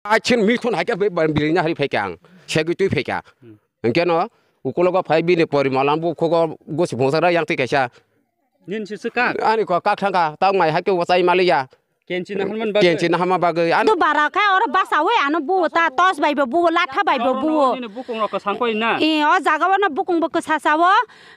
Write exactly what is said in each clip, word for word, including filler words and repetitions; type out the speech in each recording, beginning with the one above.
Achin mithun hai khe be-, be-, bini hari phai khe ang. Segwi twi phai kha. Hmm. Hwnkhe no, ukulogo phai bini porimalan bu khogo gosi bongsa ra yang twi kaisa. Nin si swkak? Ani ko kak thangkha, tang mai hai khe wasai maliya. Kenchi na hanman bagwi? Kenchi na hanman bagwi. An- Do bara khe oro basawi ano buo ta, tos bai bo buo, latha bai bo buo. Nini bukung rok kwsang koi na? Eh, o jaga o no bukung bo kwsa sa o.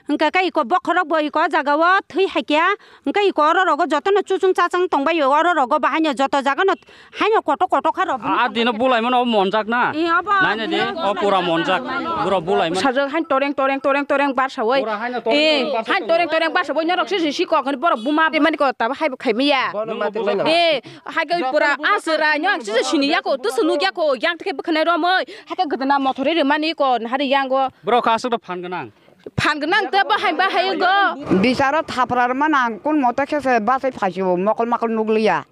Hwnkhe khe iko bokhorok bo iko o jaga o thwi hai khe. Hwnkhe iko oro rogo jotono chuchung chachang tongbaio, oro rogo bahaino joto jagano haino koto koto kha rok. A dino bulaimano monjak na? Eh, obo. Naina de, o pura monjak. Buro bulaimano. Sajak hain toreng toreng toreng toreng barsawi. Pura haino toreng toreng barsawi. Eh, hain toreng toreng barsawi norok si si kok ni borok buma de mani ko tabo hai bo khai miya. Bono mati laina. Eh, hai ko pura asra nyo si si sini yako, tu sunu yako, yang tike bkhna romoi, hai ko gdana mothori remani ko hari yango. Bro ka asuk phan gnang. Phan gnang te bahai bahai go. Bisaro thapra rwma nang kun moto khe se bachai phaisio mokol makol nukliya.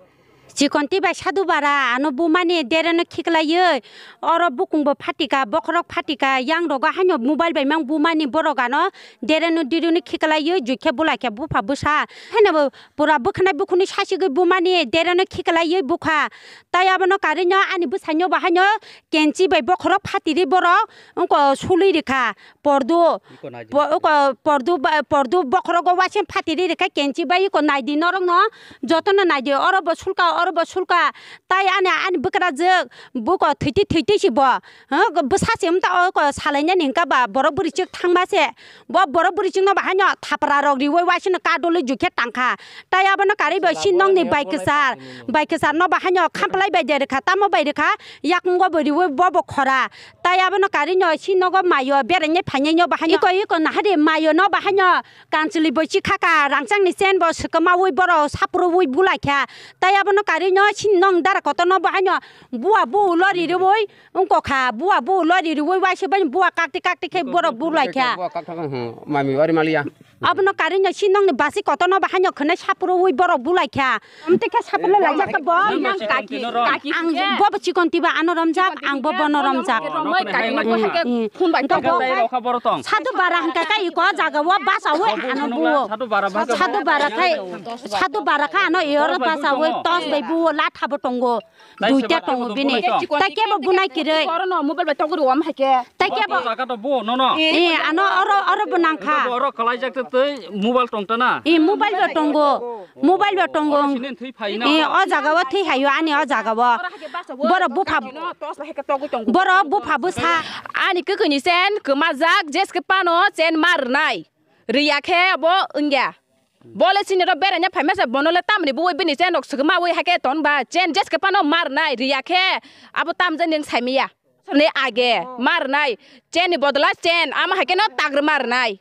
Chikonti bai Sadhu Bara ano bumani dereno khiklaiwi oro bukung bo phatika, bokhorok phatika, yang rogo haino mobile bai mang bumani borok ano dereno dirino khiklaiwi jukhe bulaikhe bupha bwsa. Haino bo pura bwkhanai bukhuni sasigwi bumani dereno khiklaiwi bukha. Tai abono karino ani bwsaino bahaino kenchi bai bokhorok phatiri borok wngko sului rikha. Pordu, iko nai di. Po-, iko pordu ba, pordu bokhorogo waising phatiri rikha kenchi bai iko naidi norokno jotono naidi oro bo sulka, oro bo sulka. Tai ani, ani bwkrajwk buko thwitwi thwitwi si bo. Huh? Bwsa se wngta o ko salainani hwnkha ba borok bwrwi chwk thangma se. Bo borok bwrwi chwkno bahaino thapra rok riwi waisingno kadolwi jukhe tangkha. Tai abono karwi bo si nokni bai kwchar, bai kwcharno bahaino khamplai bai de rikha, tamo bai rikha, yakungo bo riwi bo bo khora. Tai abono karino si nogo mayo berainai phainai no bahaino. Iko, iko nahari mayo no bahaino kanchwlwi bo si khaka rangchakni chain bo swkamawi borok sapruwi bulaikha. Tai abono karino si nong dara kotorno bahaino bua bu ulo ririwi wngkokha. Bua bu ulo ririwi waisa bai bua kakti kakti khe borok bulaikha. Bua kakti kakti, hmm, mami wari maliya. Abono karino si nokni basi kotorno bahaino khwnai sapruwi borok bulaikha. Amtwi khe sapurle laijak khe bo. Nang kaki, kaki ang bo bo chikon tiba ano romjak, ang bo bono romjak. Romoi kaki no hai khe khun bai tongo. Sadhu Bara hwnkha khe iko jaga o basa o ano buo. Sadhu Bara khai, Sadhu Bara kha ano iyoro basa o tos bai buo latha bo tongo. Duita tongo bini. Tai kebo bunai kiroi. Oro no mobile bai togri wam hai khe. Tai kebo. Jaga to bo no no. Eh, ano oro, oro bo nangkha. Oro kalaijak tei mobile tongta na. Eh, mobile bo tongo. Mobile bo tongo. Oro sini thwi phai na. Eh, o jaga o thwi hayo ani o jaga o. Boro bupha. Boro bupha bwsa. Ani kwkwi ni sen kwmajak jeske pano chen mar nai. Riya khe abo wngya. Bole sini ro beraina phaima se bono le tamni buwi bini chen rok swkma wi hake ton ba chen jeske pano mar nai riya khe abo tam jani saimiya. Sini age mar nai chen ni bodola chen ama hake no tagr mar nai.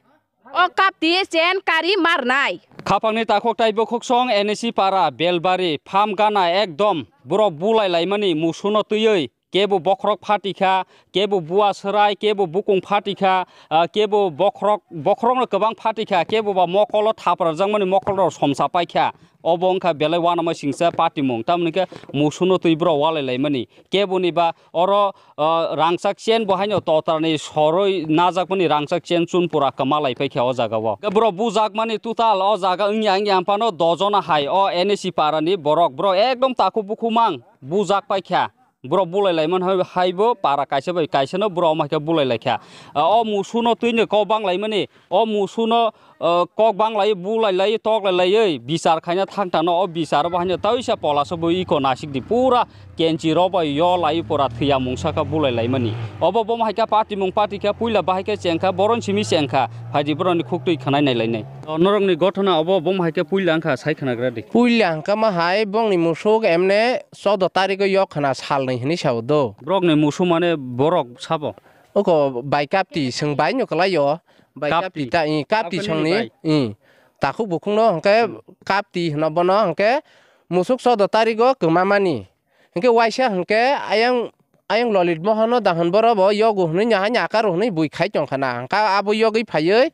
O kapti chen kari mar nai. Khapangni takhuk tai bukhuk song N S C para Belbari pham gana ekdom borok bulai laimani musuno twiwi kebo bokhorok phatikha, kebo bua swrai, kebo bukung phatikha, ah, kebo bokhorok, bokhorokno kwbang phatikha, kebo ba mokolo thaprarjakmani mokolrok somsa paikha. Obo wngkha belai uanama singsa patimung. Tamoni khe musuno twi borok walai laimani. Keboni ba oro, ah, rangchak chen bo haino totrani soroi najakmani rangchak chen chun pura kwma lai paikha o jaga o. Borok bujakmani total o jaga wngya wngya phano dojona hai o N S C parani borok. Borok ekdom takhuk bukhuk mang bujak paikha. Borok bulai laimani hai, hai bo para kaisa bai kaisa no borok omo hai khe bulai laikha. Ah, o musu no twi ni kok bang laimani, o musu no, ah, kok bang lai, bulai lai, tok lai laiwi bichar khaina thang tano, o bichar bo haino tawisa pola so bo iko nasik di pura kenchi rok bai yo lai pura thwiya mungsa kha bulai laimani. Obo bo hai khe patimung pati khe puila bahai khe cheng kha, boron simi cheng kha, phaidi borok ni khuk twi khwnai nai lainai. O norok ni gothona obo bo hai khe puila wng kha sai khwnagra di. Puila hwnkha ma hai bongni musuk emne choudo tarigw yok khwna salnwi hinwi sao do. Borokni musuk mane borok sabo? Oko bai kapti, chwng bai no kwlaio. Bai kapti. Kapti ta, i, kapti songni, i, takhuk bukhukno hwnkhe kapti hwno bono hwnkhe musuk choudo tarigw kwma mani. Hwnkhe waisa hwnkhe ayang, ayang Lolit Mohono dahon boro bo yogo hwnwi nahai nyakar hwnwi bui khai tongkha na. Hwnkha abo yogwi phaiwi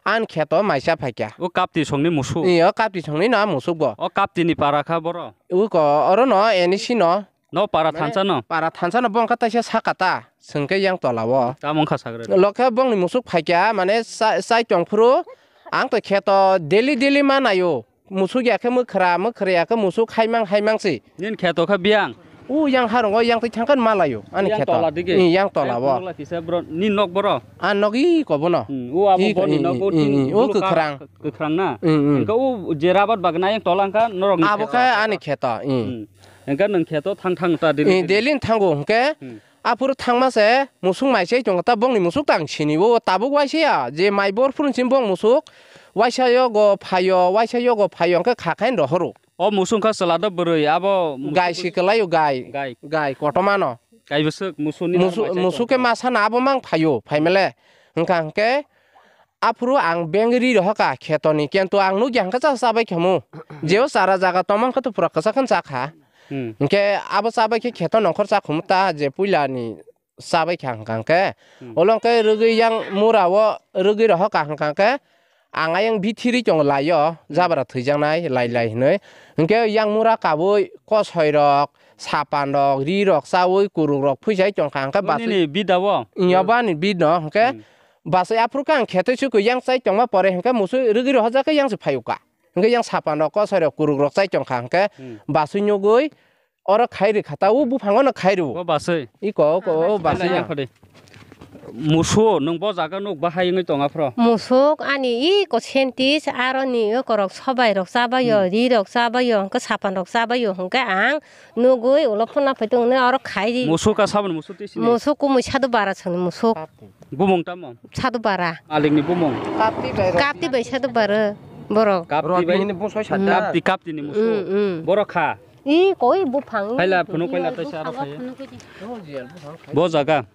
ani kheto maisa phaikha. O kapti songni musuk? Iyo, kapti songni no a musuk bo. O kapti ni para kha boro? Uko oro no N E C no. No para thansa no? Para thansa no bo wngkha taisa saka ta, swngkhe yang tola o. Tamo wngkha sagra? Lokhe bongni musuk phaikha, mane chai, chai tongphuru, ang to kheto daily daily ma naio. Musuk ya khe mwkhra, mwkhra ya khe musuk, haimang, haimang se. Nini kheto khe biyang? U yang harungo yang twi thangkhe malayo. Ani yang kheto. Tola digi. I, yang tola bo. Yang tola kisa bro, ni nok boro. A nok i ko bono. Hmm, u abo i ko, boni i, nok i, o i, tin i, o bulu kwkhwrang. Ka-, kwkhwrang na. Hmm, hmm. Engka u je rabat bagna yang tola engka norok ni kheto. Abo khe ani kheto. Hmm. Engka nang kheto thang thang ta dili. I, dili. Delin thango hwnkhe. Hmm. Aphuru thangma se musuk mai se tongo ta bongni musuk tang sini o tabuk waisa ya je mai bor phuru sin bong musuk waisa yogo phaio waisa yogo phaio hwnkhe kha khain rohoro. O musuk kha chwla do bwrwi abo musuk gai si kwlaio gai. Gai. Gai kotomano. Gai bwswk musuni musuk musuk khe masana abo mang phaio phaimale hwnkha hwnkhe. Aphuru ang beng ri rohor kha khetoni, kento ang nukya hwnkhe cha chabai khamu. Jeo chara jaga tongma hwnkhe to pura kwchak khe cha kha. Hmm. Hwnkhe abo chabai khe kheto nongkhor cha khumu ta je puila ni chabai kha hwnkha hwnkhe. Hmm. Olo hwnkhe rwgwi yang mura o rwgwi rohor kha hwnkha hwnkhe ang ayang bithiri tongo lai o, hmm, jabra thwijaknai lai lai hinwi. Hwnkhe yang mura kabui kosoi rok, sapan rok, ri rok chaui kuruk rok phuisai tongkha hwnkhe bachwi. Nini bida o? Iya bani bid no hwnkhe. Hmm. Bachai aphuru khe ang kheto sukwi yang chai tongma pore hwnkhe musuk rwgwi rohorjak khe yang se phaiyo ka. Hwnkhe yang sapan rok kosoi rok kuruk rok chai tongkha hwnkhe, hmm, bachwi nugwi oro khai rwkha ta o buphango no khai rwo. O bachwi. Iko, iko, o bachwi. Yang phadi. Musuk nwng bo jaga nuk bahai wngwi tong aphro? Musuk ani iko sentis aro ni iko rok sobai rok chabaio, hmm, ri rok chabaio, hwnkhe sapan rok chabaio, hwnkhe ang nugwi ulo phuna phai tongni oro khai ri. Musuk ka saban musuk twi sini? Musuk kumui sadu bara songni musuk. Bumung tamo? Sadu bara. Malikni bumung? Kapti bai Sadu bara borok. Kapti bai? Kapti, kapti ni musu. Mm, mm. Borok kha? I koi buphang. Phaila phunuk paila tei saro phai. Bo jaga.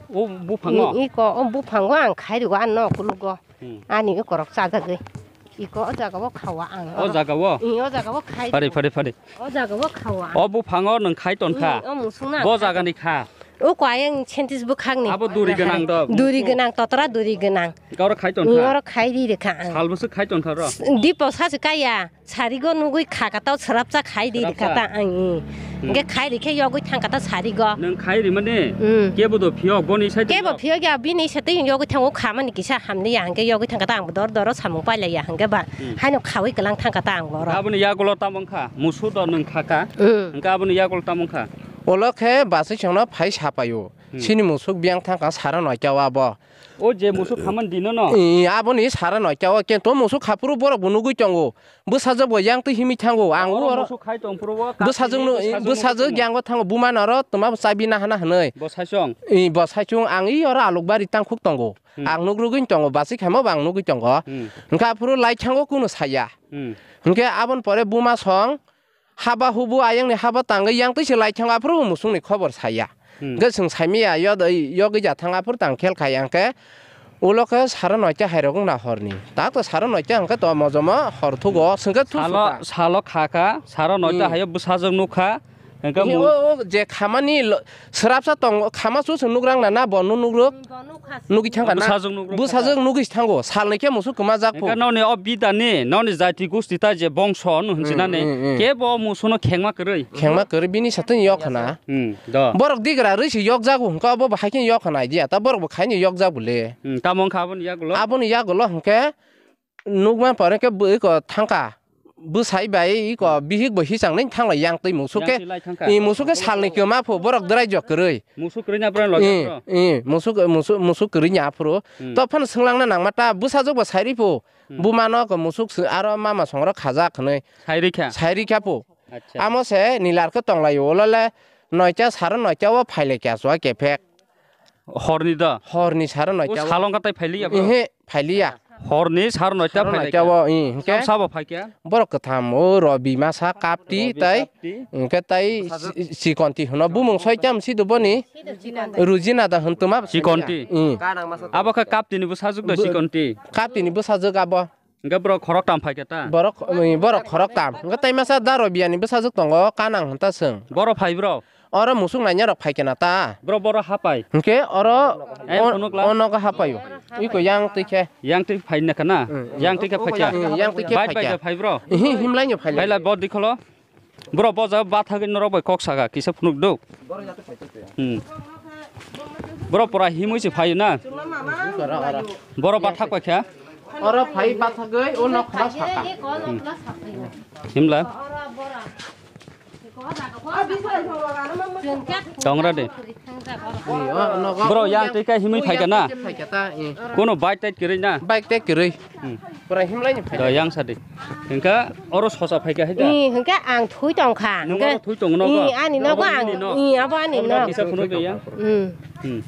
O buphango? I, i ko, o buphango ang khai rwo ano kulugo. Hmm. Ani i korok chajagwi. Iko o jaga o khawa ang. O jaga o? I, o jaga o khai. Phari, phari, phari. O jaga o khawa ang. O buphango nwng khai ton kha? I, o musung na. Bo jaga ni kha? O kwayang sentis bwkhak ni. Abo duri gwnang do? Duri gwnang, totra duri gwnang. Oro khai ton kha? I, oro khai ri rwkha ang. Sal bwswk khai ton kha ro? Dipo sa se kaya. Sarigo nugwi kha kata o swrapsa khai ri rwkha ta ang. Hmm. Hwnkhe khai rikhe yogwi thang kata sarigo. Nwng khai rimani? Hmm. Kebo do phiyok boni sai. Kebo phiyok ya bini sai tei yogwi thango khamani kisa hamliya hwnkhe yogwi thang kata ang dor doro samung pailaiya hwnkhe ba. Hmm. Haino khawi kwlang thang kata ang boro. Aboni yagulo tamo wngkha? Musu do nwng kha kha. Hmm. Hwnkhe aboni yagulo tamo wngkha? Olo khe bachwi chwngno phai sapaio. Hmm. Chini musuk biyang thang kha sara noita o abo. O je musuk khamani dino no? I, aboni sara noita o kento musuk khaphuru borok bo nugwi tongo. Bwsajwk bo yang twi himwi thango. Ang oro musuk khai tong phuru o bwsajwk no, bwsajwk yang o thango buma noro twma bo chabi nahana hwnwi. Bo saichung? I, bo saichung ang i oro alukbari tangkhuk tongo. Hmm. Ang nukrugwi tongo, bachwi khaima bo ang nugwi tongo. Hmm. Hwnkhe aphuru lai thango kuno saya. Hmm. Hwnkhe aboni pore buma song haba hubu ayang ni haba tangwi yang twi se lai thango aphuru musung ni khobor saya. Hmm. Hwnkhe chwng saimaya yod-, yogwi ja thang aphuru tang khel khai yang khe ulo khe sara noita hai rok wngna horni. Tak to sara noita hwnkhe to mojomo hor thugo, hmm, chwng khe thu salo, salo kha kha, sara noita hmm hai o bwsajwk nuk kha. Hwnkhe o, o je khamani lo-, swrapsa tong khama chu se nugrang na, na bo nu nugruk? Nugwi thang kha na? Bwsajwk nugruk. Bwsajwk nugwi thango. Salni khe musuk kwma jak phu. Hwnkhe noni o bidani, noni jati gusti ta je bongso hwn hinjinani, hmm, hmm, hmm, kebo musuno khengma kwrwi. Khengma kwrwi bini satwni yok khna. Hmm, do. Borok digra rwi se yok jago hwnkhe obo bo hai khe yok khna idea. Ta borok bo khaini yok jak bole. Hmm, tamo wngkha aboni yagulo? Aboni yagulo hwnkhe nukma pore khe bwiko thangkha. Bwsai bai iko bihik bo hisang nai thanglai yang twi musuk khe. Yang twi lai thangkha. I musuk khe salni kwma phu borok dwrai jok kwrwi. Musuk kwrwi na borok logya i, bro? I musuk, musuk, musuk kwrwi nya aphuru. Hmm. To phano swnglang na nangma ta bwsajwk bo sairi phu. Hmm. Buma no ko musuk sw-, aro mama songrok khajak hwnwi. Sairi kha? Sairi kha phu. Acha. Amo se nilar khe tonglaio, ulo le noita sara noita o phailai kha chwa kephek. Horni da? Horni sara noita o. O salong katai phailiya bro? Ehe, phailiya. Horni sara noita phailai kha? Sara noita o, eh, hwnkhe? Sam sabo phaikha? Borok kwtham, o Robi masa Kapti tai, Robi Kapti. Hwnkhe tai si-, Sikonti hwno. Bumung soitam si do boni? Rujina da hwn tuma. Sikonti. Eh. Abo khe Kapti ni bwsajwk da Sikonti? Kapti ni bwsajwk abo. Hwnkhe borok khoroktam phai khe ta? Borok, borok khoroktam. Hwnkhe tai masa da Robiani bwsajwk tongo, Kanang hwn ta chwng. Borok phai bro? Oro musuk naina rok phai khe na ta? Bro, boro hapai. Hwnkhe oro eh, o-, phunukla? O nogo hapai o. Iko yang twi khe. Yang twi phai na kha na? Hmm. Yang twi khe phai kha? Hmm, yang twi khe phai kha. Bike bai phai bro? Hi, himlai no phai lai. Bro, bo dikholo. Bro, bo ja bathagwi norok bai kok saka, kisa phunuk do. Hmm. Bro, pura himwi se phaio na? Boro bathak pai kha? Oro phai bathagwi, o nok khna saka. Hmm. Himla? Tongra de. Bro, yang twi kai himwi phaikha na? Phaikha ta, eh. Kono bike tai kwrwi na? Bike tai kwrwi. Hmm. Pura himlai ni phaikha. Da yang sadi. Hingka oro sosa phaikha hai da? Ih, hingke ang thui tongkha. Nung oro thui tong nogo? Ih, ani nogo ang. Ih, abo ani no. Kisa phunuk de yang? Hmm. Hmm.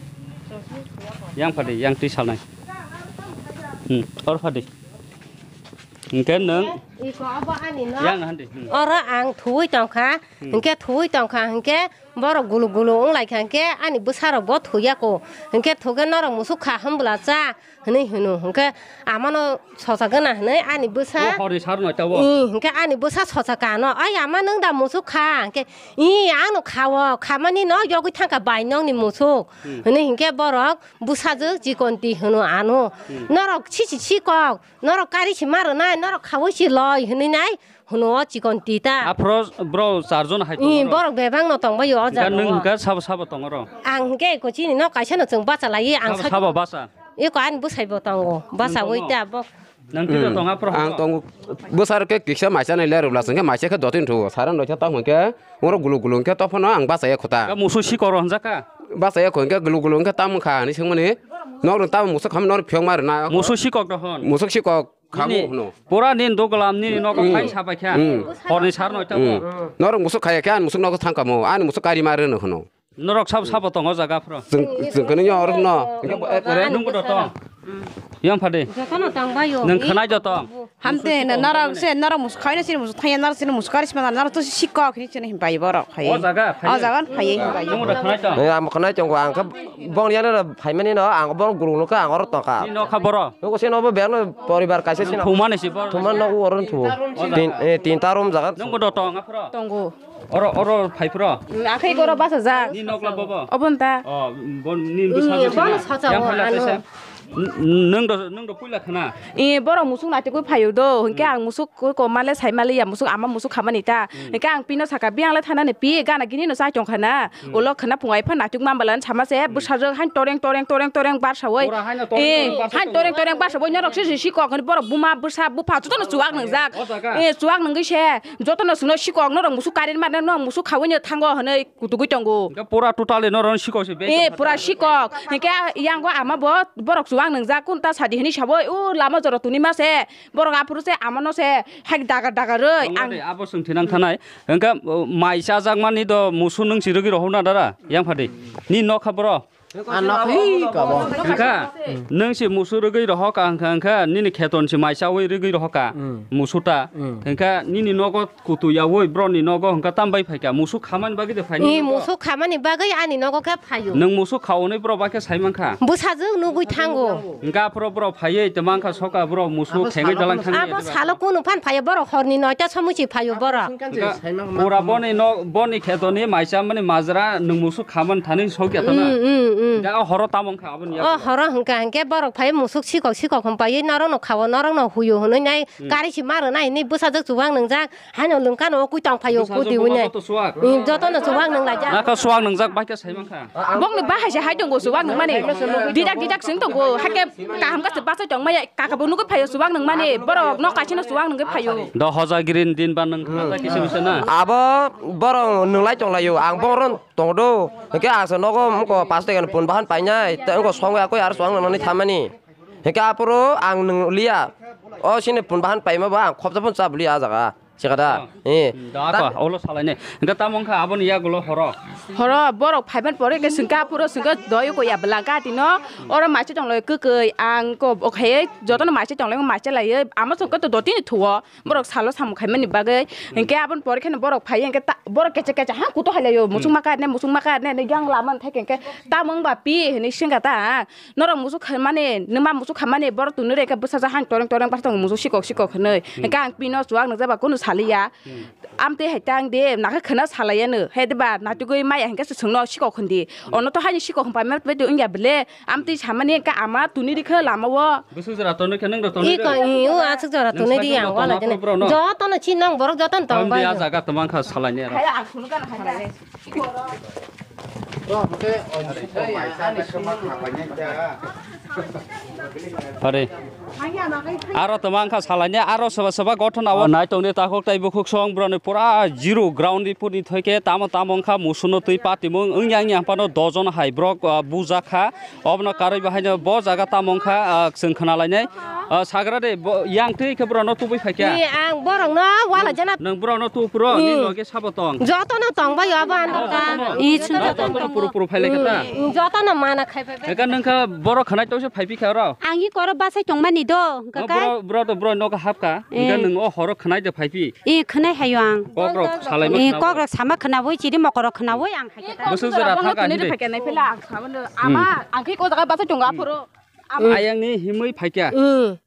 Yang phadi, yang twi salnai. Hmm. Oro phadi. Hingke nung? Iko abo ani no. Yang handi. Hmm. Oro ang thui tongkha. Hmm. Hingke thui tongkha, hingke borok gulu gulu wnglaikha, hingke ani bwsarok bo thuya ko. Hingke thuke norok musuk kha hwnbwla cha. Hwnwi hwno. Hwnkhe amano sochagwna hwnwi ani bwsa. O horni sar noita o. Ih, hwnkhe ani bwsa sochakha ano, "Ai ama nwng da musuk kha?" Hwnkhe, "Ih, ano kha-o, khamani no yogwi thangkha bai nokni musuk." Hmm. Hwnwi hwnkhe borok bwsajwk chikonti hwno ano. Hmm. "Norok sisi sikok, norok kari si ma rwnai, norok khaui si loi," hwnwi nai. Hwno o chikon tita. Aphro bro charjon hai tongo. Borok bebak no tongbai o jaga. Nwng hwnkha sabo sabo tongo ro. Ang hwnkhe eko chini no kaisa no chwng bacha lai ang. Sabo sabo bacha. Eko ani bwsai bo tongo. Bacha oi ta bo. Nwng tito tongo aphro. Ang tongo. Bwsar khe kisa maisa nai lerwk la chwngkhe maisa khe dotin thuo. Saran roi khe tamo hwnkhe oro gulu gulu hwnkhe tophano ang bacha ekho ta. Musu sikoro hwnjaka. Bacha ekho hwnkhe gulu gulu hwnkhe tamo kha hinwi swngmani. Nok rwng tamo musu kham nor phiyok ma rwna. Musu sikok dohon. Musu sikok. Khamu hwno. Pura nini doglam nini nogo phai sabai kha. Horni sar noita o. Norok musuk khaya khe ani musuk nogo thang kamo. Ani musuk kari ma rwno hwno. Norok sabo sabo tongo jaga phro. Chwng chwng kene nyo orok no. Nungbo do tong. Yang phadi. Jotono tong bayo. Nwng khnai do tong. Hamte na norok se norok musuk khaina sini musuk thaya norok sini musuk kari sima norok to sikok hini sini himpai borok khai. O jaga phai. O jaga phai himpai. Nungbo do khnai tong. Ang khnai tong ang khe bong yana phaimani no ang bong gulung no khe ang orok tongkha. Ni nokha boro. Nokha sini obo beng no. Poribar kaisa sina. Thumani si bor. Thuman nogo oro thu. Tin, eh, tinta room jaga. Nwng bo do tong aphro? Tongo. Oro, oro phai phro? Akhai goro basa jak. Ni nokla bobo? Obon ta. Oh, bon, ni bwsa. Yang phala ano. Sese. Nwng do, nwng do puila khana. Eh, borok musuk naitugwi phaio do. Hwnkhe ang musuk ko male sai male ya musuk ama musuk khamani ta. Hwnkhe ang pino saka biyang le thanani pi gana gini no chai tong khana. Ulo khwna phungai phan naitugma balan sama se bwsajwk hain toreng toreng toreng toreng barsawi. Ora haino toreng toreng barsawi. Hain toreng toreng barsawi norok se sikok hwnwi borok buma bwsa bupha jotono chuwak nwngjak. Eh, chuwak nungwi se jotono chwngno sikok norok musuk karir mano no musuk khawi no thango hwnwi kutugwi tongo. Pura totally norok sikok se. Eh, pura sikok. Hwnkhe yango ama bo borok chuwak nwngjak kunta sadi hwnwi sawi u lama jora tuni ma se borok aphuru se amano se hai dagar dagar rwi ang. Abo swng thinang thanai. Hwnkhe, uh, mai chajakmani do musu nwng si rwgwi rohorna dara, yang phadi. Ni nokha boro? Hwnkha, nwng si musu rwgwi rohorka hwnkha, hwnkha, nini kheton si mai chawi rwgwi rohorka, musu ta. Hwnkha, nini nogo kutu yawi, broni nogo hwnkha tam bai phaika, musu khamani bagwi de phaini nogo? Musu khamani bagwi ani nogo khe phaio. Nwng musu khaunwi bro bai khe sai mankha? Bwsajwk nugwi thango. Hwnkha aphro bro phaiwi tongma wngkha soka bro musu khengwi dalang thangwi. Abo salo kunu phan phaio borok horni noita somoichi phaio borok. Pura boni no boni khetoni maisa mani majra nwng musu khaman thani sokya tana. Hwnkha horo tamo wngkha aboni. O horo hwnkha hwnkhe borok phai musuk sikok sikok hwn paiwi norok no khao norok no huyo hwnwi nai kari si ma rwnai hinwi bwsajwk chuwak nwngjak. Haino lwngkha no kwi tong phaio kudi wine. Joto no chuwak nung laijak. Naka chuwak nung jak bai khe sai mankha. Bong ni bahai se hai tongo chuwak nung mani. Didak didak sing tongo. Hake kaham ka se bachai tong maya kaka bo nugwi phaio chuwak nung mani. Borok nok kaisa no chuwak nungwi phaio. Do hoja green din ba nung kisa bisa na. Abo borok nung lai tong laio. Ang bong ron tong do. Hake asa nogo muko pas tegan pun bahan painai. Te ngo song ya koi ar chuwak nung mani thamani. Hake aporo ang nung liya. O sini pun bahan paima ba ang khopsa pun chap liya jaga. Chikada. Eh. Da apa? Olo salai ne. Hingke tamo wngkha aboni yagulo horo. Horo borok phaiban pore ke singka puro singka doi ko ya belangka tino. Oro machi tong loi kwkwi ang ko okhai jotono machi tong loi machi lai ama songko to dotini thuo. Borok salo samung khaimani bagwi. Hingke aboni pore kheno borok phai hingke borok keche keche ha kuto hai laio. Musung maka ne musung maka ne ne yang laman thai hingke tamo wngba pi hini singka ta. Norok musuk khaimani, nwma musuk khaimani, borok tuni reke bwsajak han toreng toreng bwsajak musuk sikok sikok hinwi. Hwnkhe ang pino chuwak nukjaba kunu saliya. Amtwi hai tang de, nakhe khwna salaiya no. He diba, natugwi maya hwnkhe se chwngno sikok hwndi. Ono to haini sikok hwnpai ma twi wngya bele. Amtwi samani hwnkhe ama tuni rikhe lama o. Bwswk jora tonwi khe nwng rw tonwi. Iko, i, o, aswk jora tonwi di ang wala jene. Jotono chi nong borok jotono tong bai. Jaga tongma wngkha salaini aro. Pare. Aro toma wngkha salaini, aro soba soba gothona o nai tongni takhuk tei bukhuk song borokni pura zero ground ni puni thoi khe tamo tamo wngkha musuno twi patimung wngya wngya phano dojon hai borok, ah, bujakha. Obono karwi bahaino bo jaga tamo wngkha, ah, chwng khna lainai. Ah, sagra de, bo, yang twi khe borokno tubui phaikha. Ni ang borokno wala jana. Nwng borokno tu phuro, ni loge sabo tong. Jotono tong bai abo andar ta. Jotono. I chwng jotono puro puro phai lai kha ta. Jotono mana khai phai bai. Eka nwng kha borok khanai tongse phai phi kha oro. Ang i koro basai tongmani do, kaka. Bro, bro to bro nogo hap kha. Eka nwng o horo khanai de phai phi. I khanai hayo ang. Kokrok salai ma. I kokrok sama khnawi chiri mokorok khnawi ang hai kha ta. Bwswk jora thang kha hinde. Phai kha nai phela ang sabano. Ama ang khe ko jaga basai tongo aphuru. Ayang ni himwi phaikya.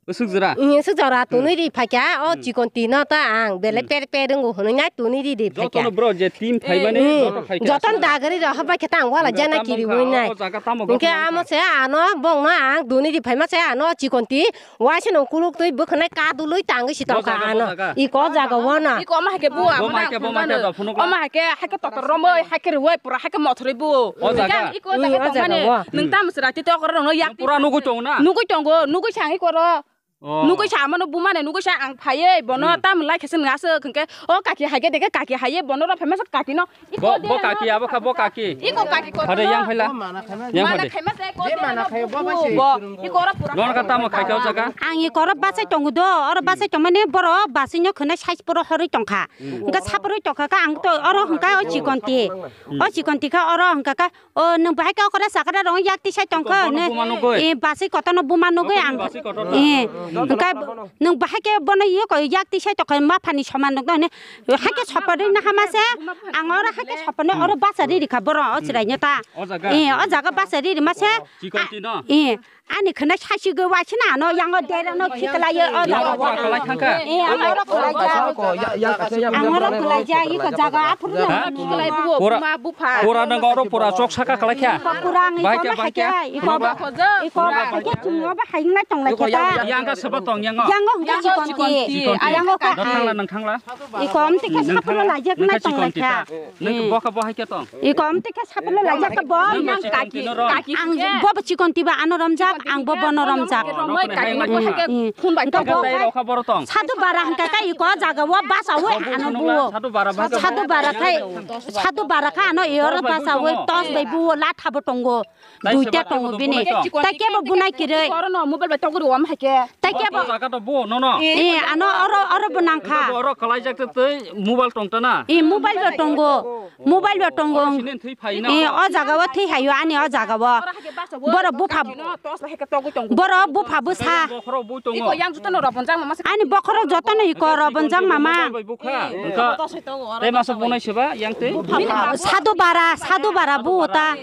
Usuk jora. Usuk jora tunui ri phaikya. O chikon tino ta ang bele per per wngo hwnwi nai tunui ri ri phaikya. Jotono bro je team phaimani joto phaikya. Joton dagari ro habai khe ta ang wala jana kiri wi nai. Hingke amo se ano bongno ang tunui ri phaima se ano chikon ti waise no kuluk twi bwkhanai kadului tangwi si tongkha ano. Iko jaga wano. Iko ma hake bu amo na. Oma hake haike totor romoi haike rwoi pura haike mothoroi bu. O jaga. Iko jaga tongmani. Nung tam sra ti tokor rong yak. Pura nugui tong na. Nugui tongo, nugui sang iko ro. Nugui sa mano bumane nugui sa ang phaiye bono tam lai khese ngasuk hingke o kaki haike deke kaki haiye bono ro phaima kaki no. Bo kaki abo kha bo kaki. Iko kaki ko. Hade yang phaila. Yang hade. Khaima se ko. Bo iko ro pura. Non ka tamo khaike o jaga. Ang iko ro basai tongo do, oro basai tongmani boro basai no khwnai size poro horoi tongkha. Hingke saporoi tongkha ka ang to oro hingka o chikonti. O chikonti kha oro hingka ka o nwng bahai khe okora sakra rong yak tisai tongkha ne. E basai kotorno buma nugui ang. E hingka nwng bahai khe bono yok yak tisai tongkha ma phani soman nukno ne. Haike soporoi na hama se ang oro haike soporoi oro basa riri kha boro o chirai ne ta. E o jaga basa riri ma se. Chikonti no. E Ani khwnai sasi gwi waisina ano yango dera no khiklayo o jaga. Yang pura kalai thangkha. Eh, ang oro khwlaija. Ang oro khwlaija, iko jaga aphuru no khiklai buo, buma bupha. Pura nang oro pura chok saka kalai kha. Pura ang iko bahai khe, iko bahai khe chungo bahai nai tong lai khe ta. Yang ka seba tong yango. Yango hwnkhe chikonti. Chikonti. Yango ka. Nang thangla, nang thangla. Iko amtwi khe saphulo laijak nai tong lai kha. Nang boka bahai khe tong. Iko amtwi khe saphulo laijak khe bo. Nang kaki, kaki. Ang bo bo chikonti ba ano romjak, ang bo bono romjak. Romoi kaki mo hake phun bai to bo. Sadu bara hwnkha khe iko jaga o basa o ano buo. Sadu bara khai, sadu bara kha ano iyoro basa o tos bai buo, latha bo tongo. Duita tongo bini. Tai kebo bunai kiroi. Oro no mobile bai togri wam hake. Tai kebo. Jaga to bo no no. Eh, ano oro, oro bo nangkha. Oro kalaijak tei mobile tongta na. Eh, mobile bo tongo. Mobile bo tongo. Sini thwi phai na. Eh, o jaga o thwi hayo ani o jaga o. Boro bupha. Boro bupha bwsa. Bokhorok bui tongo. Iko yang juta no robon jang mama. Ani bokhorok joto no iko robon jang mama. Mobile bai bukha. Engka. Tei masa bunai seba yang tei. Sadu bara, sadu bara bu ta.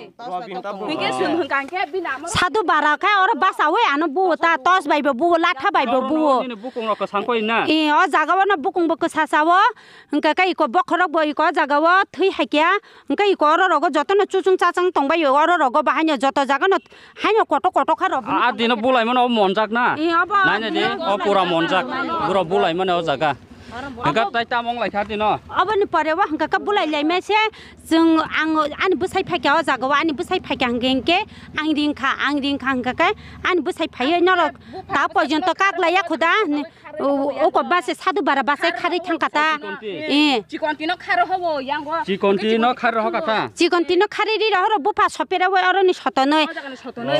Sadu bara khe oro basa oi ano buo ta, tos bai bo buo, latha bai bo buo. Nini bukung rok kwsang koi na? Eh, o jaga o no bukung bo kwsa sa o. Hwnkhe khe iko bokhorok bo iko o jaga o thwi hai khe. Hwnkhe iko oro rogo joto no chuchung chachang tong bai o, oro rogo bahai no joto jaga no hai no koto koto kha rok. A dino bulai mano monjak na? Eh, obo. Nai nai di, o pura monjak. Buro bulai mano o jaga. Hwnkhe tai tamo wng lai kha dino. Oboni pore o hwnkhe khe bulai lai ma se. Chwng, ang ani bwsai phaikha o jaga o, ani bwsai phaikha hwnkhe, hwnkhe ang ringkha, ang ringkha hwnkha khe ani bwsai phaiwi norok ta porjonto kaklaiya khuda, oko base sadu bara base kharwi thangkha ta. Eh. Chikonti no kharo hobo yango. Chikonti no kharo hoka ta. Chikonti no kharwi ri rohoro bupha sopera wi oroni sotonwi.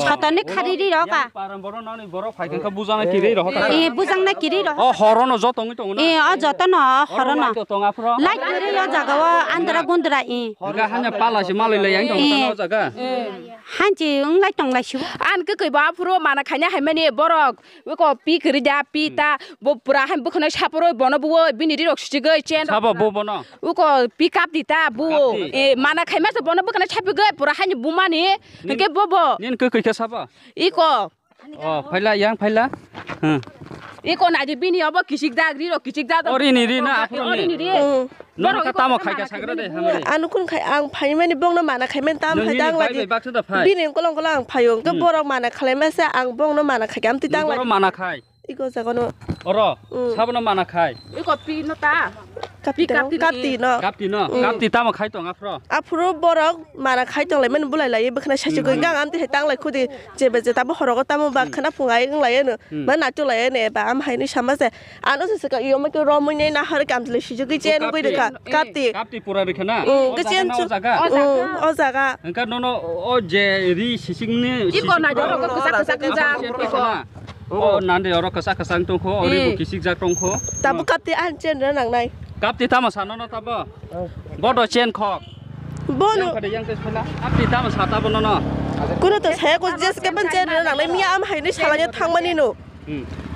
Sotonwi kharwi ri rohka. Paran borok nani borok phaikha khe bujana kiri rohka ta. Eh, bujangna kiri rohka. O horono joto wngwi tongo na? Eh, o jotono horono. Light kwrwi o jaga o andra gundra, eh. Hingke hanya pala se malai lai yang tong tano jaga. Hanchi wng lai tong lai sibo. An kwkwi bo aphuru mana khaina hai mani borok. Wiko pi kwrwi da, pi ta. Bo pura hai bwkhwnai saporo bono bo bini ri rok sichigwi chen. Sabo bo bono. Wiko pi kap di ta bo. Eh, mana khaima se bono bwkhwnai sapigwi pura hai bumani. Hingke bo bo. Nin kwkwi khe sabo. Iko. O, phaila, yang phaila. Hmm. Iko naidi bini obo kichik jak, riro kichik jak. O, rini, ri na, aphuru rini. Rini, ri. Hmm. Nono ka tamo khai ka sagra de, hamari. Ano kun khai, ang phaimani bongno mana khaimani tam khai dang lagi. Bini kolong kolong ang phayo, hwnkhe borok mana khalaima se ang bongno mana khai, amtwi dang lagi. Borok mana khai. Iko jaga no. Oro, hmm, sabono mana khai. Iko pi no ta. Kapti tamo, kapti no. Kapti no, kapti tamo khai tong aphro. Aphro borok mana khai tong lai mani bulai lai bwkhana saisugwi gang amtwi hai tang lai khudi jebe je tamo horogo tamo ba khana phung ai wng lai ano. Ma natuk lai ano eba am hai ni sama se. Ano se se ka iyo ma ke romwi nei nahar kam le sijugwi chen gwi rikha. Kapti. Kapti pura rikha na. O jaga na o jaga. O jaga. Engka nono o je ri sising ni iko na joro ko kisa kisa kisa. O nande oro kasa kasa tongkho, ori bo kisik jak tongkho. Tabo kapti an chen ra nang nai. Kapti tamo sano no tabo. Bodo chen khok. Bono. Yang pada yang tes pala. Kapti tamo sa tabo nono. Kuno to saya ko jes ke ban chen ra nang nai miya am hai ni salanya thangmani no.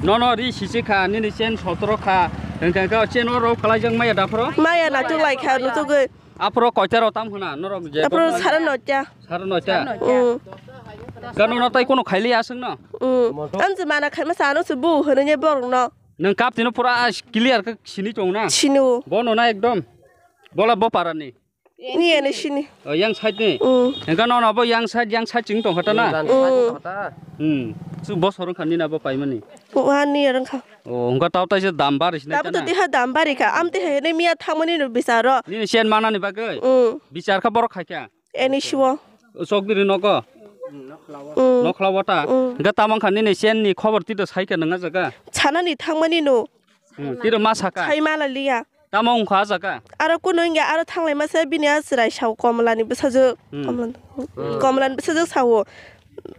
Nono ri sisi kha, nini chen sotro kha. Engka ka chen oro khalai jang maya dapro. Maya na tu lai kha no tu goi. Aphro koita ro tam hwna norok je. Aphro sara noita. Sara noita. Kano no tai kono khaili aswng no. Ang je mana khaima sa ano se bu hwnwi borok no. Nwng kapti no pura clear khe sini tong na. Sini o. Bono na ekdom. Bola bo para ni. Ni ene sini. Yang side ni. Engka no no bo yang side yang side ching tong khata na. Hmm. Chu bo sorong khani na bo paimani. Wa ni rang kha. O, hwnkha tao taisa dam bari sinai. Tabo to tana. Teha dam bari kha. Am teha hene miya thangmani no bisaro. Nini sen manani bagwi. Mm. Bisar kha borok khai kha. Eni siwo. Chokdiri nogo. Mm. Nokhla wata. Mm. Hwnkha tamo wngkha nini sen ni khobor tito sai kha nang jaga. Chanani thangmani no. Mm. Tiro ma saka. Sai mala liya. Tamo wngkha ah jaga? Aro kunu wngya, aro thanglai masa bini ah chwrai sao Komolani bwsajwk. Hmm. Komolani, hmm. Komolani bwsajwk sao.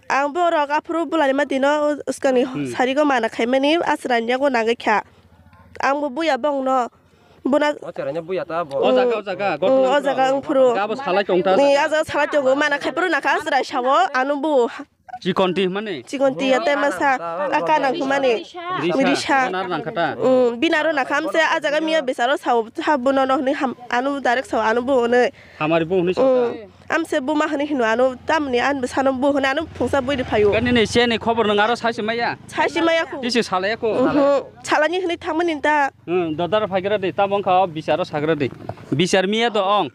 Ang borok aphuru bulai ma dino uskani hmm. Sarigo mana khaimani ah chwraini yago nangwi kha. Ang bo buya bongno. Buna o chwraini buya ta bo. O jaga, o jaga, hmm, o jaga wngphuru. Abo salai tongta. Ni ah jaga salai tongo mana khaiphuru nakha ah chwrai sao ano bo. Chikonti hwnmani? Chikonti ya tei masa, a kanang hwnmani. Risa. Risa. Binar nangkha ta? Mm, binaro nakha, amse a jaga miya bisaro sao, ha bono no hwnwi ham, ano direct sao, ano bo hwnwi. Hamari bo hwnwi sao ta? Mm, amse buma hwnwi hino, ano tamni an bwsano bo hwnwi, ano phungsa bui riphaio. Gani ni se ni khobor nwng aro saisi maya? Saisi maya khu. Tisi salaya khu? Mhm. Salani hwnwi thangmani ta. Hmm, dodar phaigra de, tamo wngkha o bisaro sagra de. Bisar miya do ong.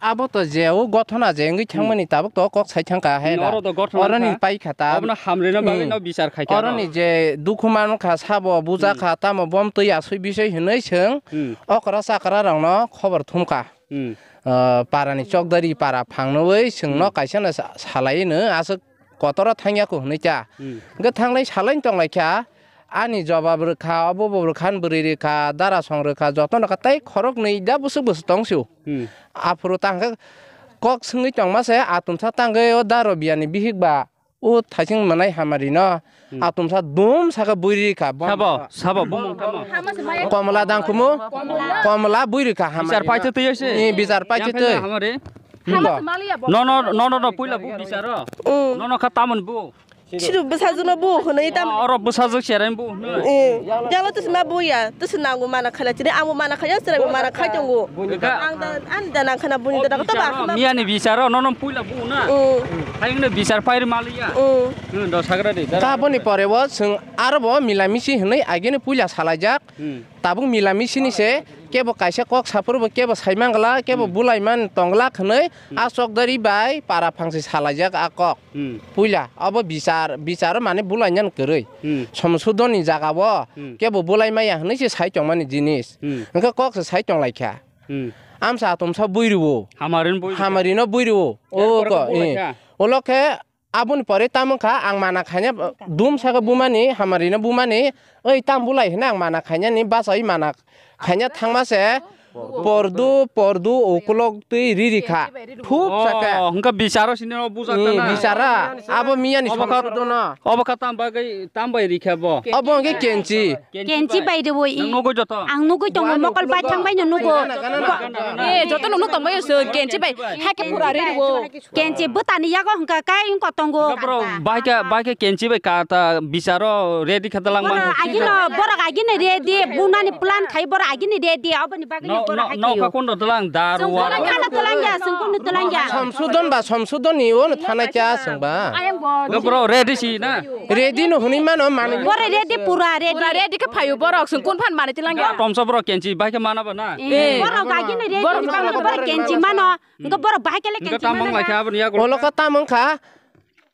Abo to je o gothona je wngwi thangmani tabuk to kok sai thangkha hai na. Oro to gothona oroni wngkha. Paikha ta. Obono hamrina bagwi hmm. No bisar khaikha oro. Oroni je dukhu mankha sabo bujakha hmm. Tamo bom twi asui bisoi hinwi swng hmm. Okra chakra rokno khobor thumkha. Hmm. Ah, parani chokdari para phangnowi swngno hmm. Kaisa no sa-, salai no aswk kotoro thangya ko hwnwi cha. Hmm. Hwnkhe thanglai salai tonglaikha, ani jobab rwkha, obo bo rwkha, ani bwrwi rwkha, dara song rwkha, jotono rwkha, tei khoroknwi da bwswk bwswk tongsio. Hmm. Aphuru ta hwnkhe kok swngwi tongma se, atumsa tangwi o daro biyani bihik ba o thaising mwnai hamarino, hmm. Atumsa dum saka bui rikha. Sabo, sabo, bumung tamo? Komla dangkumu? Komla bui rikha hamarino. Bichar paitwi twi ase? Ni bichar paitwi twi. Hamari? Nono, nono, no puila bu bisaro. Mm. Nono kha tamon bu. Sidu bwsajwkno bu hwnwi tam. Oro bwsajwk serai bu hwnwi. Eh, jalo tisi ma bu ya, tisi nangu mana khala chini, ang mana khaya, chwrai mana khai tongo. Ang da, ani da nang khana buni da to ba. Miyani bisaro, nono puila bu na. Mm. Hayungno bisar pairi maliya. Mm. Hmm, do sagra de. Taboni pore bo swng aro bo milamisi hwnwi agini puila salaijak. Hmm. Tabuk milamisi ni se kebo kaisa kok saphuru bo kebo saimangla kebo hmm. Bulaiman tonglak hwnwi hmm. A chokdari bai para phangsi salaijak a kok hmm. Puila obo bichar bicharo mane bulainani kwrwi hmm. Somsudoni jagao hmm. Kebo bulaimaya hwnwi se sai tongmani jinis hmm. Hwnkhe kok se sai tonglaikha hmm. Amsa atomsa buiruo hamarin buiruo hamarino buiruo o ko eh. Olokhe Aboni pore tamo wngkha ang mana khaina dum saka bumani hamarino bumani oi tam bulai hwnwi ang mana khainani bachai mana khaina thangma se pordu pordu ukulok twi riri kha thup saka. Oh, hwnkha bicharo sini no bujak hmm, tana. Bichara abo miyani obo kha somsudon no. Obo kha tam bagwi tam bai rikha bo. Obo hwnkhe kenchi. Kenchi bai rwoi. Nwng nugui joto? Ang nugui tongo, mokol bai thang bai no nugo. Eh, joto nung nung tongbai se kenchi bai. Hake pura ri rwo. Kenchi bwtani yago hwnkha kai wngkha tongo. Bro, bai khe, bai khe kenchi bai ka ta bicharo ready kha dalang man. Agino, borok agini ready, bunani plan khai borok agini ready, aboni bagwi no, borok no, hai no, khayo. Ka kondo dalang daru. Sungkono thana dalang ya, sungkono dalang ya. Somsudon ba, somsudon ni ono thana kya sungba. Bro, ready si na. Ready no hwnwi mano manwi. Bore ready pura ready. Pura ready khe phaio borok sung kun phan mani tilang ya. Tomsa borok kenchi bai khe mana ba na. Eh, borok bai khe ready borok borok kenchi mano. Engko borok bai khe le kenchi mano. Engko tamong lai khe aboni yago. Olo kha tamong kha.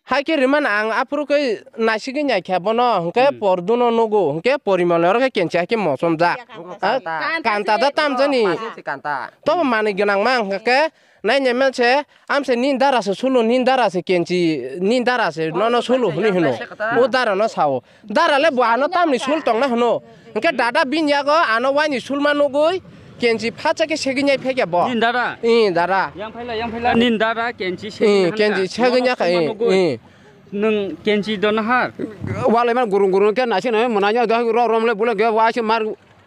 Hai khe riman ang aphuru khe naisingwi naikha bono, hwnkhe Hmm. Porduno nugo, hwnkhe Porimolni oro khe kenchi hai khe mochomjak. Kanta. Ha? Kanta da tamjani. Kanta. Tobo manwi gwnang ma hwnkhe nainai manse, amse nini dara se sulo, nini dara se kenchi, nini dara se nono sulo hwnwi hwno. O dara no sao. Dara le bo ano tamni sul tongna hwno. Hwnkhe dada bini yago ano waini sulma nugwi kenchi phatsa khe segwi nai phaikha bo. Nini dada? Ih, dada. Yang phaila, yang phaila. Nini dada kenchi segwi Ih, nai kenchi hwnkha. Segwi Nono nai kha, sulma ih, nugwi. Ih. Nwng kenchi do nahar? Walai man gurung gurung khe naising nai mwnai ro rom le bule khe waise mar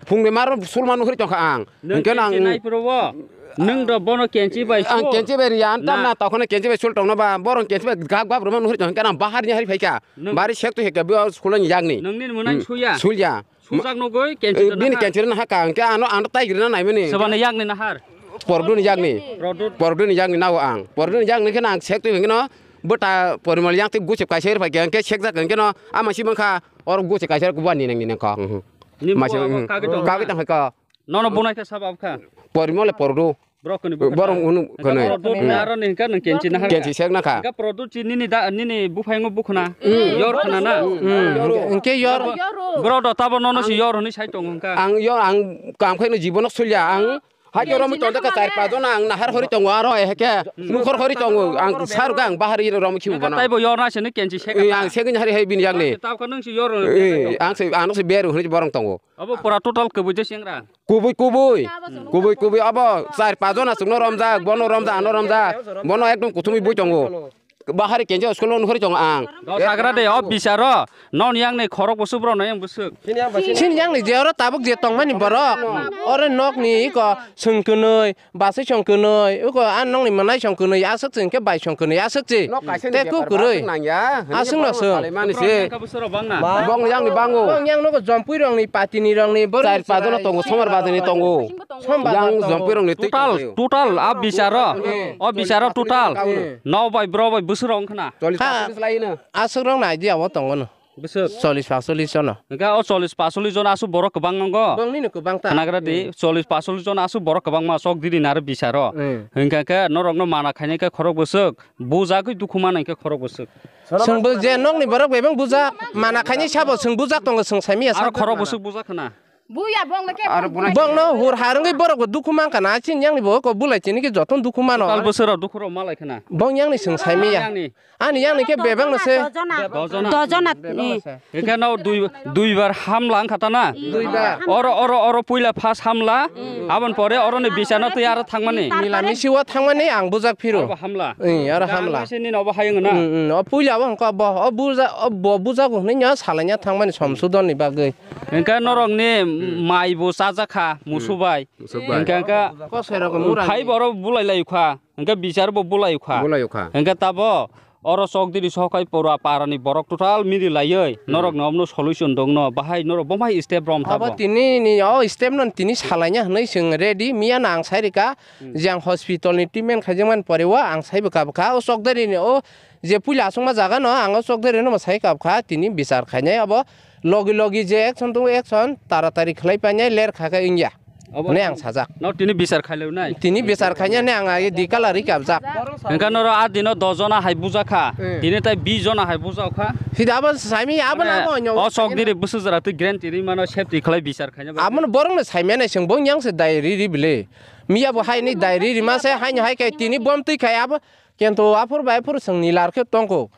phungni mar sulma nuhri tongkha ang. Nwng Hwnkhe kenchi ang nai phuru bo. Nwng do bono kenchi bai Ang sul. Kenchi bai riya, ang Na. Tamna tokhone kenchi bai sul tongno ba, borong kenchi bai gap gap rwma nuhri tongkha, ang bahar ni hari phaikha. Nwng Bari sek tu hekha, bo sulani yakni. Nwng nini mwnai Hmm. Suya? Sulya. Sujak nugwi kenchi Eh, do bini nahar. Kenchi rwna hakha, hwnkhe ano, ano tai rwna naimani. Sabani yakni nahar? Porduni yakni. Pordut. Porduni yakni nao ang. Porduni yakni kheno ang sek tu hwnkhe no, bwta Porimol yang tei guchep kaisa rwphai khe, hwnkhe sekjak hwnkhe no, ama si mankha, oro guchep kaisa kubani nang ni nang kha. Mhm. Ni Masi, bua mhm. Kagwi tong Kagwi kha? Tong kha. Nono bunai khe sabo abkha? Porimol le pordu. Borok kuni bukha Borok na? Unu Hingke kani. Borok dut Hmm. na aro ni hingke nang kenchi na harka. Kenchi sek na kha. Hingke product chi nini da, nini buphang o bukhna. Hmm. Yor khna na. Hmm. Hingke yor. Bro do tabo nono si yor hwnwi sai tongo hingka. Ang yor, ang kam khaino jibono sulya. Ang hai rom tongo ka char pajona ang nahar hori tongo aro heke nukhor hori tongo. Ang saruka ang bahari rom khibu bono. Taibo yor na sini kenchi sek. Eh, ang sek ni hari hai bini yang ni. Tabo kha nung si yor. Eh, ang se, ang se beru hwnwi borong tongo. Abo pura total kwbui je sengra. Kubui, kubui. Kubui, kubui. Abo char pajona chwngno romjak, bono romjak, ano romjak. Bono ekdom kuthumwi bui tongo. Bahari kenja school no nuhuri tongo ang. Do sagra de, o bisaro. Non yang ni khorok bwswk bro, no yang bwswk. Sini yang ni je oro tabuk je tongmani borok. Oro nok ni iko sengkwnwi, basai songkwnwi, iko an nokni mwnai songkwnwi, aswk se hwnkhe bai songkwnwi, aswk se. Nok kaisa ni Te bepar kukurwi. Aswk nang ya. Aswk no Borok swng. Salai mani se. Bwswk rok bang na. Bong yang ni bango. Bong yang nogo jompui rok ni, patini rok ni, borok Char ni pajona chwrai. Tongo, somar bajani tongo. Sombar Yang bar tongo. Jompui rok ni twi Total, tonglaio. Total, a bisaro. Hmm. O bisaro total. Hmm. Nok bai bro bai bwswk rok wngkhna. Chollish Ha. Pasolis lai no. Aswk rok nai di abo tongo no. Bwswk. Chollish pasolis jono. Hingke o chollish pasolis jon aswk borok kwbang nongo. Bongni no kwbang ta. Khnagra di, Hmm. Chollish pasolis jon aswk borok kwbangma chok diri naro bisaro. Hmm. Hingke khe norok no mana khainai khe khorok bwswk, bujagwi dukhu manai khe khorok bwswk. Chwng bo je nokni borok bebak bujak, mana khainai sabo chwng bujak tongo, chwng saimanya Aro sabo khorok mana. Bwswk bujak khna. Buya bong le ke Aro bong buna bung. Bong no hur harwngwi borok bo dukhu mankha na, chini yang ni bo ko bulai chini ki joto dukhu mano. Tal bwswk rok dukhu rok malai khna. Bong yang ni chwng saimanya. Yang ni. Ani yang ni khe bebak no se. Dojona. Dojona. Dojona. Bebak no se. Hingke no dui, duibar hamla wngkha ta na? Duibar. Oro, oro, oro puila first hamla, aboni pore oro ni bisano twi aro thangmani. Nila misi o thangmani ang bujak phiro. Abo hamla. Ih, aro hamla. Ang misi ni nobo hayung na. Mm, mm. O puila bo hwnkha bo, o buja-, o bo bujago hwnwi nya salaina thangmani Somsudon ni bagwi. Hingke norok ni mai bo chajakha, musu bai. Musu bai. Hingke hingke Kosoi rok mura phai ni. Boro bulai lai kha. Hingke bichar bo bulai kha. Bulai kha. Hingke tabo oro chokdiri sokai pura para ni borok total miri laioi. Hmm. Norok no omno solution dong no. Bahai norok bomai step rom Abo tabo. Tini ni o step no tini salaina hwnwi chwng ready. Miya no ang sai rika. Hmm. Jang hospital ni treatment khaijakmani pore o ang sai bwkha bwkha. O chokdiri ni o je puila aswkma jaga no ang o chokdiri no sai kabkha. Tini bichar khainai abo logi logi je action tongo action taratari khlai painai ler kha khe wngya. Abo hwnwi ang sajak. No tini bichar khailwnai. Tini bichar khainani ang agi di color ri kabjak. Hingke noro a dino dos jona hai bujakha. Hmm. Tini tai bis jona hai bujakha. Sida abo saimi abo Mane, nabo onyo. O sok diri bwswk jora twi guarantee ri mano safety khlai bichar khaina bagwi. Abo no borok no saimani seng bo yang se dai ri ri bile. Miya bo hai ni dai ri ri ma se hai no hai kai tini bom twi khai abo kento aphur bai aphur seng ni lar khe tongko.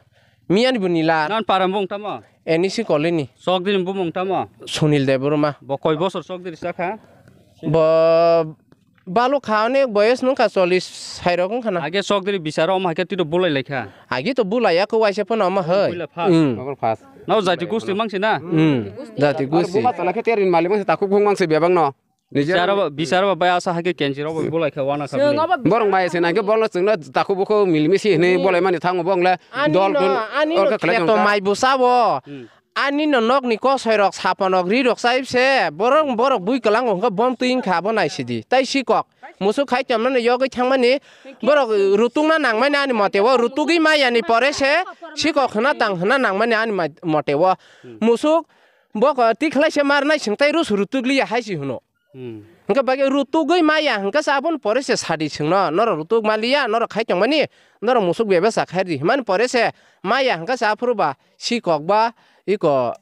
Miya ni bo ni lar. Nan para bung tamo? Eni si kolini. Sok diri bumung tamo? Sunil Debbarma. Bo koi bosor sok diri sakha? Bo balok kha onek boyes nung kha chollish sai rok wng khana. Age sok diri bisaro omo hai khe twi to bulai lai kha. Agi to bulai ya ko waisa phano omo hai. Puila first. Hmm. Omo first. No jati gusti mangsi na? Hmm. Jati gusti. Buma tala khe terin mali mangsi takhuk bung mangsi bebak no. Bicharo ba, bicharo ba bai asa hai khe kenchi rok bo bulai kha wana kha Chwng bini. Obo Borok bai se nang khe bolo chwngno takhuk bukhu mili misi hini bolai mani thango bong le Ani dol no, dun ani no orka khlai kheto tongkha. Mai bwsa bo. Hmm. Ani no nok ni kosoi rok sapa nok ri rok chai se borok borok bui kwlango hwnkhe bom twi wngkha abo nai sidi. Tai sikok musuk khai tongmani yogwi thangmani borok rutukna nangmani ani mote o rutugwi maya ni pore se sikok hwna tang hwna nangmani ani ma-, mote o. Hmm. Musuk bok tikhlai se marnai singtai rus rutuk liya hai si hwno. Hmm. Hwnkhe bagwi rutugwi maya hwnkhe se aboni pore se sadi chwngno, norok rutuk maliya, norok khai tongmani, norok musuk bebasa khai ri hwnmani pore se maya hwnkhe se aphuru ba si kok ba iko.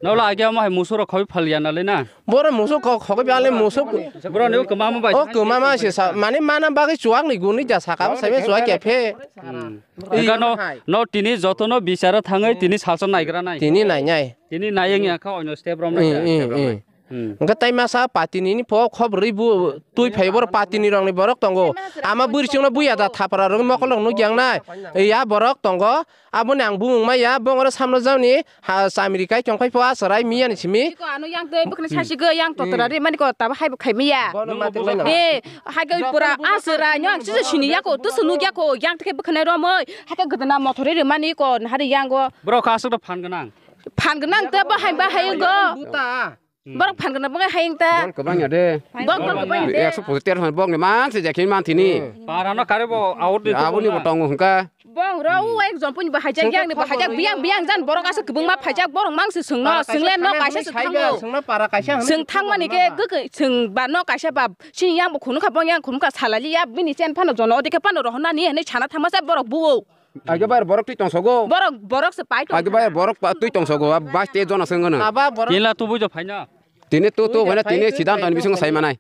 Nola age omo hai musuk rok khoi phal ya nalai na. Boro musuk kok khogwi bale musuk. Boro ni kwma ma bai. O kwma ma se sa, mane mana bagwi chuak ni guni ja saka o sabe chuak ya phe. Hmm. Ega no, no tini joto no bicharo thangwi tini salsa naigra nai. Tini nai nai. Tini nayeng ya kha oino step rom nai. Hmm, hmm, hmm. Hmm. Hwnkhe tai masa patini ni pho khop rwi bu twi phai boro patini rok ni borok tongo. Ama bwrwi chwngno buya da thapra rok mokol rok nukya wngnai. Ya borok tongo. Aboni ang bumung maya bongoro samno jauni ha chamri kai chongkhai pho aswrai miya ni simi. Ko ano yang tei bwkhani sasi go yang totra ri mani ko tabo hai bo khai miya. Bono ma tei laina. E hai go pura aswrai no ang sisi sini yako tusu nukya ko yang tei bwkhani romoi hai ka gdana mothori ri mani ko hari yang go. Bro ka aswk phan gwnang. Phan gwnang te bahai bahai go. Buta. Hmm. Borok phan gwnang bo hai ta. Bol kwbang ya de. Bol kwbang ya de. Ekso pochattir hwn bok ni man se jakhin man thini. Hmm. Para no kare bo out ni. Aboni bo tongo hwnka. Bong ro u ek jom pun bahai jak yang ni bahai jak biang biang jan borok asa kwbang ma phai jak borok mang se sung no sung le no kaisa se thango. Sung no para kaisa hwn. Sung thang mani ke gw sung ba no kaisa ba sini yang bo khunu kha bong yang khunu kha salali ya bini chen phano jono odike phano rohona ni hwnwi sana thangma se borok buo. Age bai borok twi tongsogo. Borok, borok se pai tong. Age bai borok pa-, twi tongsogo. Bas te jona sengano. Aba borok. Tila tu bujo phaina. Tini tu tu wena tini sidan tani bising sai manai.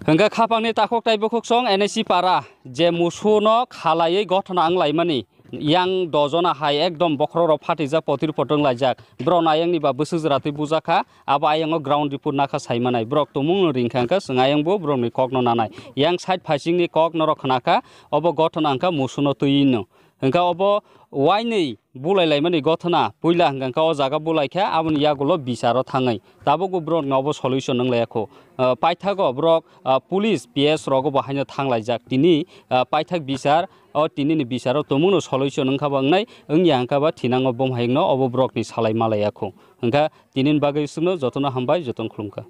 Hwnkhe khapangni takhuk tai bukhuk song N S C para je musuno khalaiwi gothona wng laimani yang dojona hai ekdom bokhorok rok phatijak potir potor wng laijak. Borok ayangni ba bwswk jora twi bujakha, abo ayang o ground report nakha sai manai. Borok tumung no ringkha hwnkhe chwng ayang bo borok ni kok no nanai. Yang side phaising ni kok norok khna kha, obo gothona wngkha musuno twi no. Hwnkhe obo wainwi bulai laimani gothona puila hwnkha khe o jaga bulai khe aboni yagulo bicharo thangwi tabukbo borokno obo solution wng laiya kho. Ah, paithago borok, ah, police, P S rogo bo haino thang laijak. Tini, ah, paithak bichar, o tinini bicharo tumungno solution wngkha ba wngnai, wngya hwnkha ba thinango bumhaino obo borokni salai malaiya kho. Hwnkha tinini bagwi swkno jotono hambai, jotono khulumkha.